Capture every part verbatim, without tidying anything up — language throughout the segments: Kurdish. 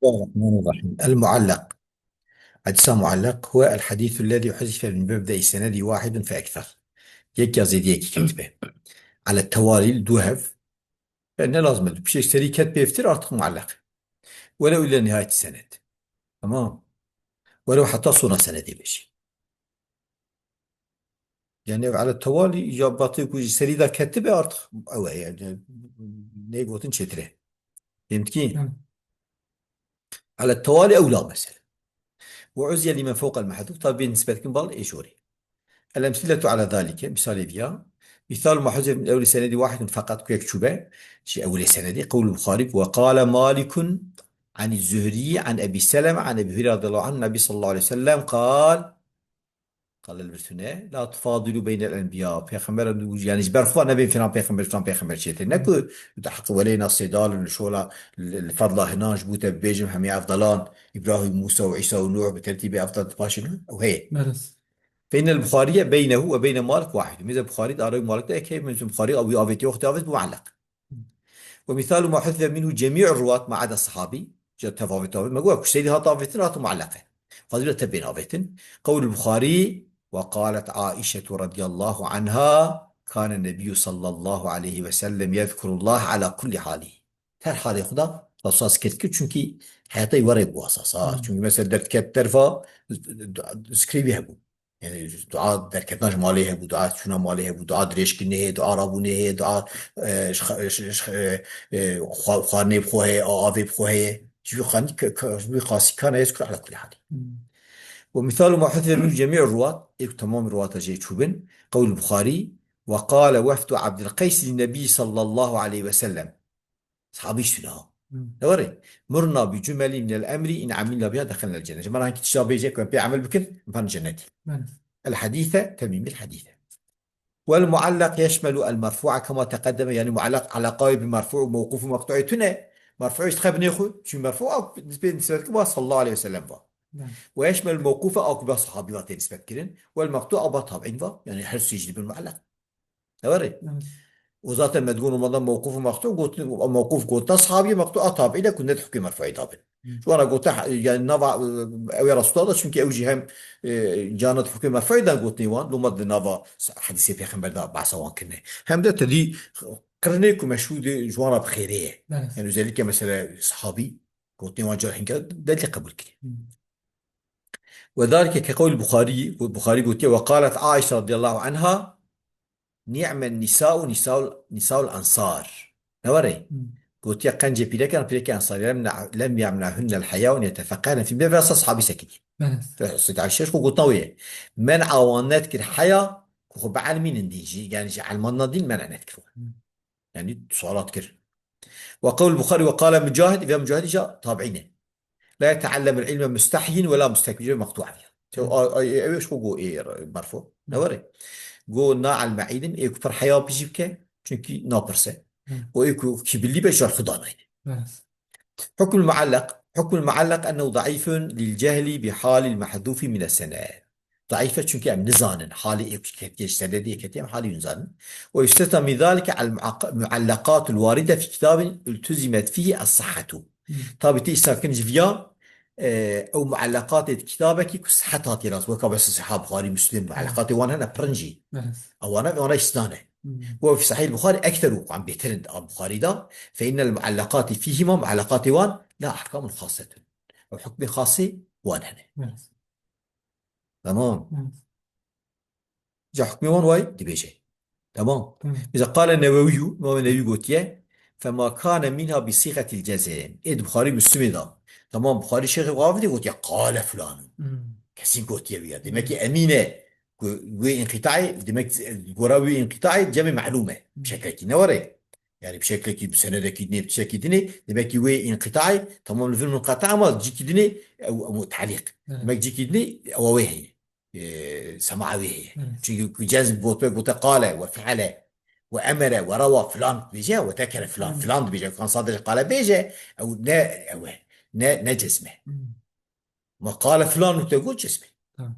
بسم الله الرحمن الرحيم. المعلق. Hadisa muallak huve el hadîsu lezî huzife min mebdeî senedî wahidun fe ekser. Yek ya zêdî yekî ketibe. Ele tewalî li du hev. E, ne lazim e. Pişek serî ket pêvtir artık muallak. Welew ile nihayetî sened. Tamam. Welew heta sona senedê bêjî. Yani ev ele tewalî ya batê ku ji serî de ketibe artık ew e yani. Nê gotin çêtir e. Fehmtî? Hı. Ele tewalî ewla mesela. Ve uzye limen fewqel mehdûf, tabi bê nisbet kin bal ê jorê. El emsiletu ala zalike, misalê viya. Misal ma huzif min ewli senedî wahidun feqat ku yek çûbe. Ji ewlê senedî, qewlul Buxarî, ve qale Malikun anî Zuhrî an Ebî Seleme an Ebî Hureyre radiyallahu anh, Nebî sallallahu aleyhi ve sellem qal, qal el birsune, la tufadilu beynel enbiya. Pêxember, yani ji ber xwe nebên filan pêxember, filan pêxember çêtir. Ne ku di heq welê nasê dalin, li şola, li, li fadla hinan ji bo te bibêjim, hemî efdalan, Îbrahîm, Mûsa û Îsa û Nûh bi tertîbê efdal di paşê ne? Ew heye. Belê. Fe innel Buxariye beynehu ve beyne Malik wahid. Mêze Buxarî di ara wî Malik de yek heye, mêze Buxarî ew wî avêtiye wextê avêt bi muallak. Ve misalu ma huzife minhu cemî'u ruwat ma ada sahabî. Ca tev avêt avêt. Me got, ku serî hat avêtin, hat muallak e. Fazîle te bên avêtin. Qewlul Buxarî ve qalet Aişetu radiyallahu anha, kâne nebiyyü sallallahu aleyhi ve sellem yezkurullah ala kulli halihi. Her halê xwe de Resulullah zikir dikir, çunkî heyatê were bû esas, ha. Hmm. Çunkî mesela derdiket derva, zikirê wî hebû. Yani dua derketina ji malê hebû, dua çûna malê hebû, dua dirêjkirinê heye, dua rabûnê heye, dua, e, ji xa-, ji, ji, e, e, xwa-, xwarinê bi xwe heye, a-, avê bi xwe heye. Ji wî xanî ke-, ke-, ji wî qasî kana yezkur ala kulli halî. Hmm. Ve misalu ma huzife min cemî ruwat, ê ku temam ruwata jê çûbin, qewlul Buxarî, ve qale wefdu Abdülqeys lin Nebî sallallahu aleyhi ve sellem. Sahabî şuna. Hmm. Ne were? Murna bi cumelin minel emri in amilna biha dehalnel cenne. Ji me re hingî tişta bêje ku em pê emel bikin, em herin cennetî. Belê. El hadîse, temîmîl hadîse. Vel muallak yeşmelu el merfu'a kema teqeddeme, yani muallak elaqayê bi merfu û mewquf û meqtu'ê tune. Merfu'ê ji dixe binê xwe, çi merfu a pê nisbet kirin ba sallallahu aleyhi ve sellem va. Belê. Ve yeşmelu mewqufe a ku ba sahabî va tê nisbet kirin. Vel meqtu a ba tabi'în va, yani her sê jî dibin muallak. Ew re. Evet. Û zaten me digot, normalde mewqûf û meqtû gotin, mewqûf gotina sahabî, meqtû a tabiî de ku ne di hukmê merfuî de bin. Hı. Ji wan re gote, yani nava, e, ew ê Resulullah da, çunkî ew jî hem, e, cana di hukmê merfuî de gotinê wan, loma di nava s-, hedîsê pêxember de behsa wan kirine. Hem de tedî qirnê ku meşhûr de ji wan re bi xêrê ye. Evet. Yani özellikle mesela sahabî gotinê wan car hinka delîl qebûl kirî. Hı. Ve zalike ke qewlî Buxarî, Buxarî gotiye, "Ve qalet Aişe radiyallahu anha, ni'men nisa'u nisa'ul, nisa'ul ansar." Ne were? Hmm. Gotiye, "Qencê pîrek an, pîrekê ensarî, lem ne-, lem yemne'hunnel heya'u en yetefekkehne fî." Bê vesa sahabî sekiniye. Evet. Seyda Aişe xwe gotina wê ye. Men'a wan nedikir heya, ku xwe bielmînin dîn jî, yani ji elmanina dîn men'a nedikir. Hmm. Yani sualat kir. Ve qewlî Buxarî, "Ve qale Mucahid", ve Mucahid jî tabiîn e. "La yeteallemul ilme mustehyin ve la mustekbir", meqtû ev ya. Te-, a-, a-, ew ê ji xwe got ê re-, merfu. Ne were? Got, "Na'el me'îlim", ê ku pir heya pijî bike, çunkî napirse. Hı. Û ê ku kîbirlî be, ji xwe danayne. Evet. Hukmul muallak, hukmul muallak ennehu daîfun lil cehli bi halil mehdûfi mine sened. Daîf e, çunkî em nizanin. Halê ê ku ketiye ji senedê ketiye, em halê wî nizanin. Ve yustesna min zalike el muaq-, muallakatul waride fi kitabin iltuzimet fihi es sihhatu. Hmm. Tabi tê îsna kin ji viya, e, ew muallakatê di kitabekî ku sihet hatiye nas. Weka bes Sihha Buxarî, Muslim, muallakatê wan hene pir in jî. Evet. Ewana, ewana îsna ne. Hmm. Ve fi Sahîh Buxarî ekteru, an bêtir in a Buxarî da. Fe innel muallakati fîhima, muallakatê wan la ahkamun xasetun. Ew hukmê xasê wan hene. Evet. Tamam. Evet. Ca hukmê wan way dibêje. Tamam. Tamam. Mesela qale Newewiyu, Imam Newewi gotiye, "Fema kane minha bi sîxetil cezm." Ê di Buxarî Müslimê da. Tamam, Buxarî Şêxê Gavdî gotiye, "Qale fulanun." Hmm. Kesî gotiye wî ya. Demek ki emîne ku wê înqîtaê, demek gora wê înqîtaê cemê melûm e. Hmm. Şeklekî ne were. Yani bi şeklekî, bi senedekî dinê, bi tiştekî dinê, demek ki wê înqîtaê, tamam, li vir munqeta ama cîkî dinê, ew, ew mutelîq. Evet. Demek cîkî dinê, ew wê heye. E, sema wê heye. Evet. Çünkü ku cezm gote, gote qale, ve feale, ve emere, ve rewa filan dibêje, ve tekere filan, evet, filan dibêje. Kan sadece qale bêje, ew ne, ew e, ne, ne cezm e. Hmm. Ma qale filan û te got cezm e. Tamam.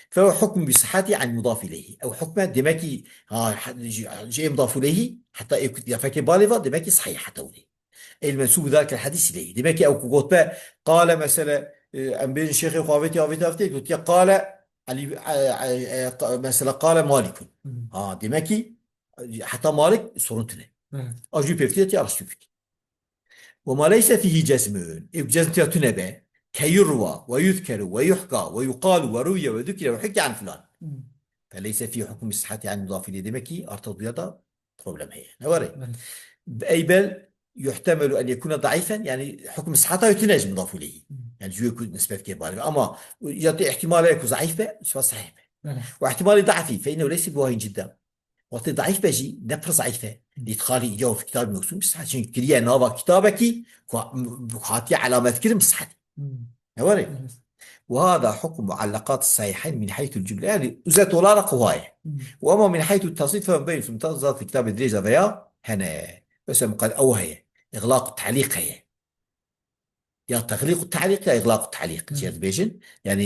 Fe huve hukmu bi sihhati an mudaf ileyhi. Ew hukme demek ki, ha, ha, ji, ji ê mudaf ileyhi, heta ê ku diyafekê balê va, demek ki sahih heta wî. El mensûb zâlikel hadîs ileyhî. Demek ki ew ku gotbe, qale mesela, e, em bêjin şêxê xwe avêtî, avêtî, avêtî, gotiye qale Elî, e, e, e, qa-, mesela qale Malikun. Hmm. Ha, demek ki, e, heta Malik sorun tune. Evet. A jû pêvtî ya Restûfî. Ve ma leyse fîhî cezmûn. Ê ku cezm tiya tune be, ke yurwa ve yuzkeru ve yuhka ve yuqalu ve ruwiye ve zukire ve hukiye an filan. Hmm. Fe leyse fîhî hukmu sihhati an mudafî lê. Demek ki arta duya da problem heye. Ne were? Evet. Ey bel yuhtemelu en yekuna daifen, yani hukm sihhata tune ji mudaf ileyhî. Hmm. Yani jûyê ku nisbet kê bale. Ama ya te ihtimal heye ku zaîf be, siwa sahih be. Evet. Ve ihtimali da'fi, fe innehu leyse biwahin cidden. Wextê daîf be jî, ne pir zaîf e. Lîdxalî îca û fi kitabî mewsûm bi sihhet. Çimkî kiriye nava kitabekî ku, ku hatiye elametkirin bi sihhet. Hmm. Ne were? Evet. Ve hada hukm muallaqat sahihayn min haythu cumle. Yani, özet olarak waye. Hmm. Ve ama min haythu tasnîf fe beyin fi mutazat kitabê dirêj de veya hene. Mesela, muqad-, ew heye. Îxlaq û telîq heye. Ya texlîq û telîq ya îxlaq û telîq. Hı. Jê dibêjin. Yani,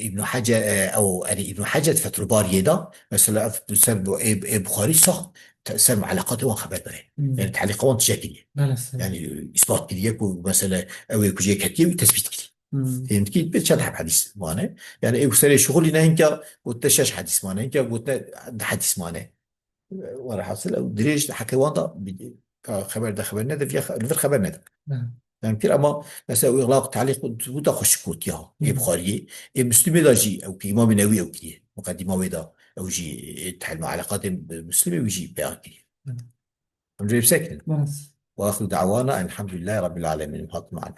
Îbn Hecer, e, ew, yani Îbn Hecer Fethul Bariyê de, mesela, ev ser bu, ê, ê Buxarî sax, te-, ser muallaqatê wan xeber bere. Hı. Yani, telîqa wan tije kiriye. Belê, sebeb. Yani, îspat kiriye ku, mesela, ew ê ku jê ketiye, wî tesbît kiriye. Hı. Fehmî dikî, bir çend heb hedîs mane. Yani, ew serê şixulî ne hinka, gotine şeş hedîs mane, hinka gotine di hedîs mane. Werhasil, ew dirêj di heqê wan de bi-, ka xeber de xeber nede, viya xe-, li vir xeber nede. Hı. Em kir, ama mesela ew îxlaq telîq bû da xweşik gotiya, ê Hı. Buxariyê, ê Muslimê de jî ew ki Îmamê Newî ew kiriye. Muqedîma wê de ew jî, e, tehlîl muallaqatê Muslimê wî jî beyan kiriye. Hı. Em rê bisekinin. Baş. Ve axiru da'wana elhamdülillahi rabbil alemin. Hakim al